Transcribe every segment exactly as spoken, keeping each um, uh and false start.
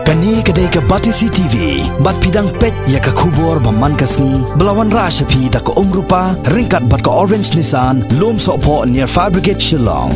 Kane ka dei ka Batesi T V, bad phi dang peit ïa ka khubor ba man ka sngi, ba la wanrah sha phi da ka Umrupa, ryngkat bad ka Orange Nissan, Lumsohphoh near Fire Brigade Shillong.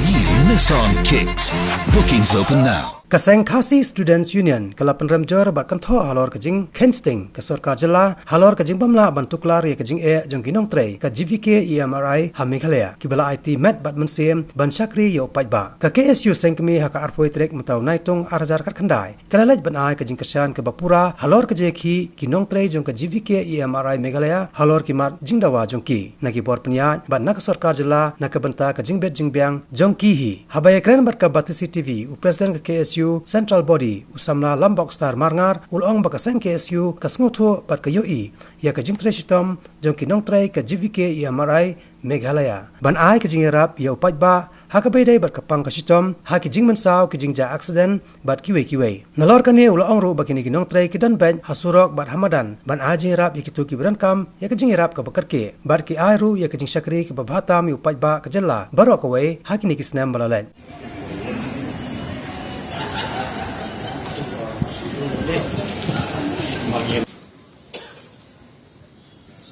New Nissan Kicks. Bookings open now. Ka seng Khasi Students Union ka la pynrem jur bad kynthoh halor ka jingkheiñ sting ka sorkar jylla halor ka jingbym lah ban tuklar ïa ka jingeh jong ki nongtrei ka G V K E M R I ha Meghalaya, kiba la aiti met bad mynsiem ban shakri ïa u paidbah. Ka K S U seng kmie ha ka arphew tarik mynta u Naitung arhajar khatkhyndai ka la leit ban ai ka jingkyrshan kaba pura halor ka jingïakhih ki nongtrei jong ka G V K E M R I Meghalaya halor ki mat jingdawa jong ki na ki bor pynïaid bad na ka sorkar jylla na ka bynta ka jingbit jingbiang jong ki hi. Haba ïakren bad ka Batesi T V, u President ka K S U Central Body, u samla Lambokstar Marngar, u la ong ba ka seng K S U ka sngewthuh bad ka ïohi ïa ka jingtrei shitom jong ki nongtrei ka G V K E M R I Meghalaya ban ai ka jingïarap ïa u paidbah ha kaba ïadei bad ka pang ka shitom ha ki jingmynsaw, ki jingjia aksiden bad kiwei kiwei. Nalor kane u la ong ruh ba kine ki nongtrei ki don beit ha surok bad ha madan ban ai jingïarap ïa kito kiba donkam ïa ka jingïarap kaba kyrkieh bad ki ai ruh ïa ka jingshakri kaba bha tam ïa u paidbah ka jylla baroh kawei ha kine ki snem ba la leit.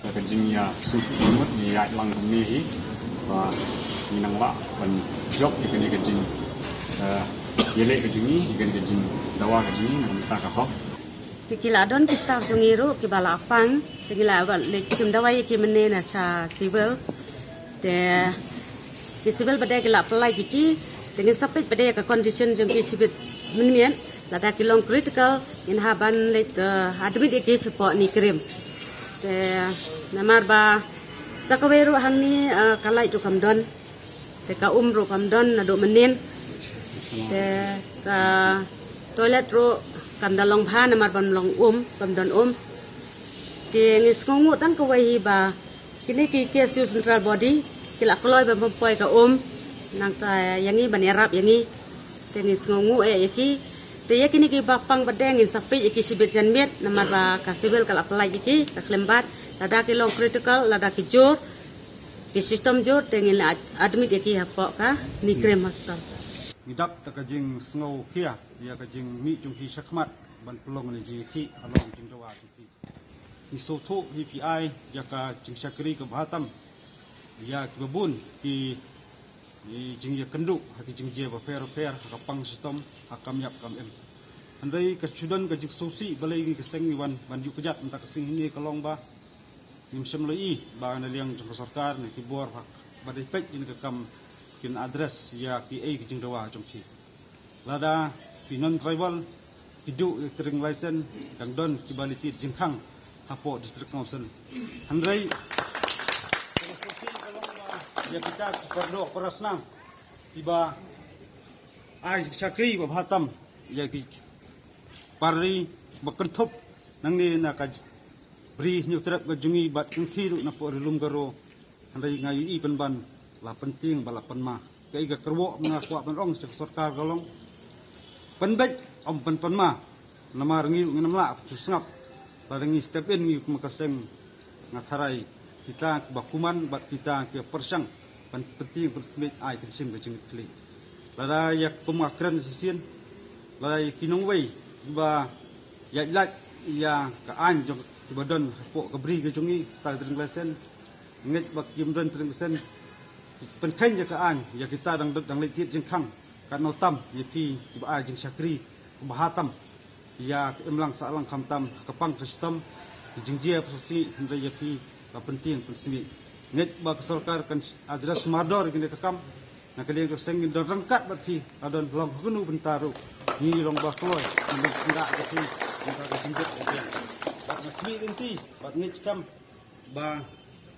Ka jingïasuk jingmut ngi ïaid lang kumne hi ba ngi nang lah ban jop ïa kane ka jing, eh, ïaleh ka jong ngi ïa kane ka jingdawa ka jong ngi na ka bynta ka hok. Te ki la don ki staff jong ngi ruh kiba la pang, te ngi la leit shim dawai ïa ki mynne na sha civil. Te ki civil ba dei ki la pynlait ïa ki, te ngin sa peit ba dei ka condition jong ki shibit mynmiet, lada ki long critical ngin hap ban leit, eh, admit ïa ki shapoh NEIGRIHMS. Te namar ba sa kawei ruh hangne, eh, ka light ruh kam don, te ka um ruh kam don naduh mynnin, te ka toilet ruh kam da long bha namar ban long um, kam don um. Te ngi sngewnguh tang kawei hi ba kine ki K S U Central Body ki la kloi ban pynpoi ka um, nangta ïa ngi ban ïarap ïa ngi. Te ngi sngewnguh eh ïa ki. Te ïa kine kiba pang ba dei ngin sa peit ïa ki shibit janmiet namar ba ka civil ka la pynlait ïa ki, ka khlem bat, lada ki long critical, lada ki jur, ki shitom jur, te ngin la ad-, admit ïa ki hapoh ka NEIGRIHMS Hospital. Ngi dap da ka jingsngewkhia ïa ka jingmih jong phi shakhmat ban pynlong ïa ka jingïakhih halor ka jingdawa jong phi. Ngi sngewthuh hi phi ai ïa ka jingshakri kaba bha tam ïa kiba bun ki, ki jingïakynduh ha ki jingjia bapher bapher, ha ka pang shitom, ha kam ïap kam im. Hynrei ka shu don ka jingsngewsih balei ngi ka seng ngi wan ban ïuh kjat mynta ka sngi, hynrei ka long ba ngim shym la ïohi ba na liang jong ka sorkar ne ki bor ba dei peit ïa ka kam kin address ïa kiei ki jingdawa jong phi. Lada phi non-tribal, phi duh ïa ka trading license, dang don kiba leit thied jingkhang hapoh District Council. Hynrei ïa kita ki paradoh parasnam kiba ai shakri ba bha tam ïa ki parri ba kynthup nangne na ka Bri Hynñiewtrep ka jong ngi bad Kynthih ruh napoh Ri Lum Garo. Hynrei nga ïohi pynban la pyntieng ba la pynma. Kaei ka kyrwoh nga kwah ban ong sha ka sorkar ka long, pynbeit ym pynpynma. Namar ngi ruh ngin ym lah ban shu sngap. Lada ngi step in ngi kum ka seng, nga tharai kita kiba kuman bad kita kiba pyrshang ban pyntieng pynsmit ai ka jingshim ka jingkitkhlieh. Lada ïa kum nga kren shisien, lada ïa ki nongwei kiba ïaid lait ïa ka aiñ jong kiba don hapoh ka bri ka jong ngi, kita ki trading license, ngeit ba kim don trading license, pynkheiñ ïa ka aiñ ïa kita dang, dang leit thied jingkhang. Katno tam ïa phi kiba ai jingshakri kaba bha tam ïa ka imlang sahlang, khamtam ha ka pang ka shitom, ka jingjia ba sngewsih, hynrei ïa phi la pyntieng pynsmit. Ngeit ba ka sorkar kan address mardor ïa kane ka kam. Na ka liang jong ka seng ngin don ryngkat bad phi, la don long ha kano bynta ruh. Ngi long ba kloi, ngin don syndah bad phi, ngi ka ka jingbit ka biang. Bad nga khmih lynti bad ngeit skhem ba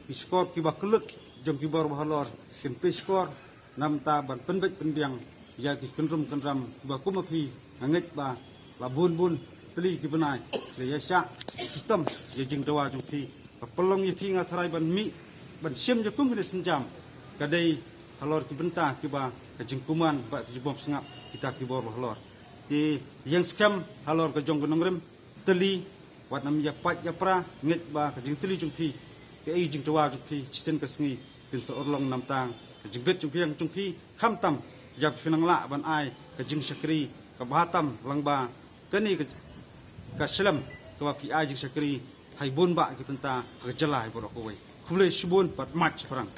ki shkor kiba kyllut jong ki bor ba halor kin pyrshah na bynta ban pynbeit pynbiang ïa ki kynrum kynram kiba kum ma phi. Nga ngeit ba la bun bun tylli ki bnai la ïa shah shitom ïa jingdawa jong phi. Ka pynlong ïa phi, nga tharai, ban mih ban shim ïa kum kine ki sienjam ka dei halor ki bynta kiba ka jingkuman bad ka jingbymsngap kita ki bor ba halor. Te ïeng skhem halor ka jong ka nongrim, tylli, wat nym ïa pait ïa pra, ngeit ba ka jingtylli jong phi, kaei ka jingdawa jong phi, shisien ka sngi kin sa urlong na bynta ka jingbit jingbiang jong phi, khamtam ïa phi nang lah ban ai ka jingshakri Ka bha tam lang ba kane ka, ka shlem kaba phi ai jingshakri ha i bun bah ki bynta ha ka jylla ha i baroh kawei. Khublei shibun bad mad shaphrang.